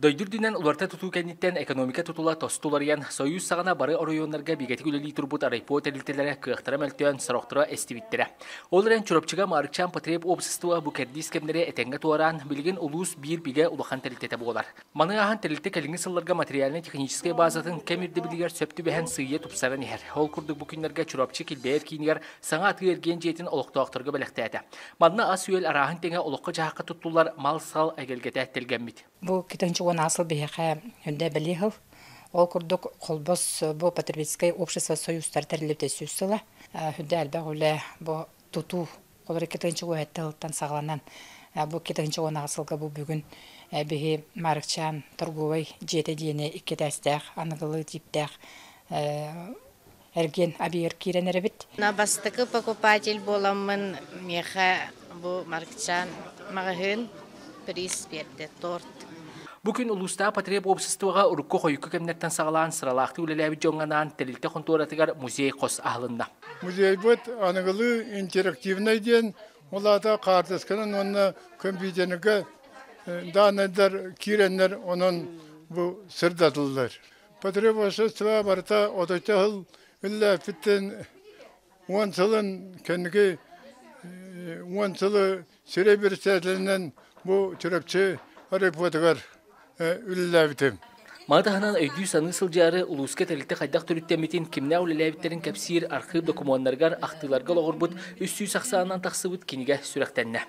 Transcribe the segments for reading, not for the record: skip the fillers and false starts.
Дойду үрдүнэн уларыта тутуу кэнниттэн экономика тутула тосту уларыйан, Союз саҕана бары оройуоннарга бигэтик үлэлии турбут райпо тэрилтэлэрэ кыахтара мөлтөөн, сорохторо эстибиттэрэ. Ол эрэн Чурапчыга Маарыкчаан потреб-общество бу кэрдиис кэмнэри этэҥҥэ туораан, билигин улуус биир бигэ улахан тэрилтэтэ буолар. Маны ааһан тэрилтэ кэлиҥҥи сылларга материальнай-техническэй базатын кэм ирдэбилигэр сөп түбэһэн сыыйа тупсаран иһэр. Ол курдук бу күннэргэ Чурапчы килбэйэр киинигэр саҥа атыы-эргиэн дьиэтин олохтоохторго бэлэхтээтэ. Манна ас-үөл арааһын тэҥэ олоххо-дьаһахха туттуллар мал-сал эгэлгэтэ тэлгэммит. Бу китанчы уон сыл биһиэхэ хүндэ бэлиэ сыл. Ол курдук Холбос бу потребительскай общество союзтар тэриллибитэ 100 сыла. Хүндэ элбэх үлэ бу тутуу холор 2017 сылтан саҕаланан бу 2018 сылга бу бүгүн биһи Марыкчаан торговай дьиэтэ диэни икки этээстээх аныгылыы тииптээх эргиэн абиер киирэн эрэбит. Бастакы покупатель буоламмын миэхэ бу Маркчан маҕаһыын приз биэрдэ торт. Бу күн улуустаах потреб-обществоҕа урукку-хойукку кэмнэртэн саҕалаан сыралаахтык үлэлээбит дьоҥҥо анаан тэрилтэ хонтуоратыгар музей хос аһылынна. Музейбыт аныгылыы интерактивнай диэн, ол аата хаартысканан уонна компьютерга дааннайдар киирэннэр, онон бу сырдатыллар. Потребовательство барыта отучча сыл үллээппиттэн 10 сылын кэнники 10 сылы сирэй председателинэн бу Чурапчы райпотугар үлэлээбитим. Маны таһынан өйдүү-саныы сылдьаары улууска тэрилтэ хайдах төрүттэммитин, кимнээх үлэлээбиттэрин кэпсиир архыып докумуоннарыгар, ахтыыларга олоҕурбут 300 ахсаанынан тахсыбыт кинигэ сүрэхтэннэ.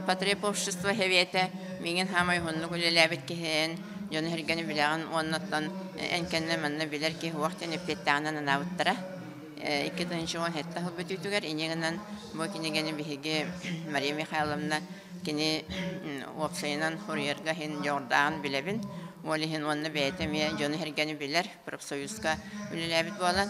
Потреб общество сэбиэтэ миигин хаамай уһуннук үлэлээбит киһин, дьону сэргэни билэҕин уоннаттан эн кэннэ манна билэр киһи уох диэн эппиэттээҕинэн анаабыттара. 2017 сыл бүтүүтүгэр инньэ гынан бу кинигэни биһиги Мария Михайловна кини уопсайынан суруйарга иһин дьоҕурдааҕын билэбин. Ол иһин уонна бэйэтэ эмиэ дьону сэргэни билэр, профсоюзка үлэлээбит буолан.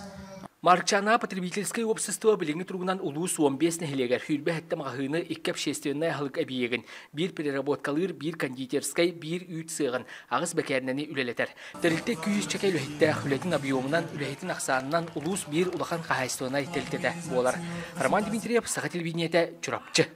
Маркчана потребительскай общество билиҥҥи туругунан улуус 15 нэһилиэгэр 27 маҕаһыыны, икки общественнай аһылык эбийиэгин, биир переработкалыыр, биир кондитерскай, биир үүт сыаҕын, аҕыс бэкээринэни үлэлэтэр. Тэрилтэ күүс-чэкэ үлэһиттээх, үлэтин объемунан, үлэһитин ахсаанынан улуус биир улахан хаһаайыстыбанай тэрилтэтэ буолар. Роман Дмитриев, Саха телевидениетэ, Чурапчы.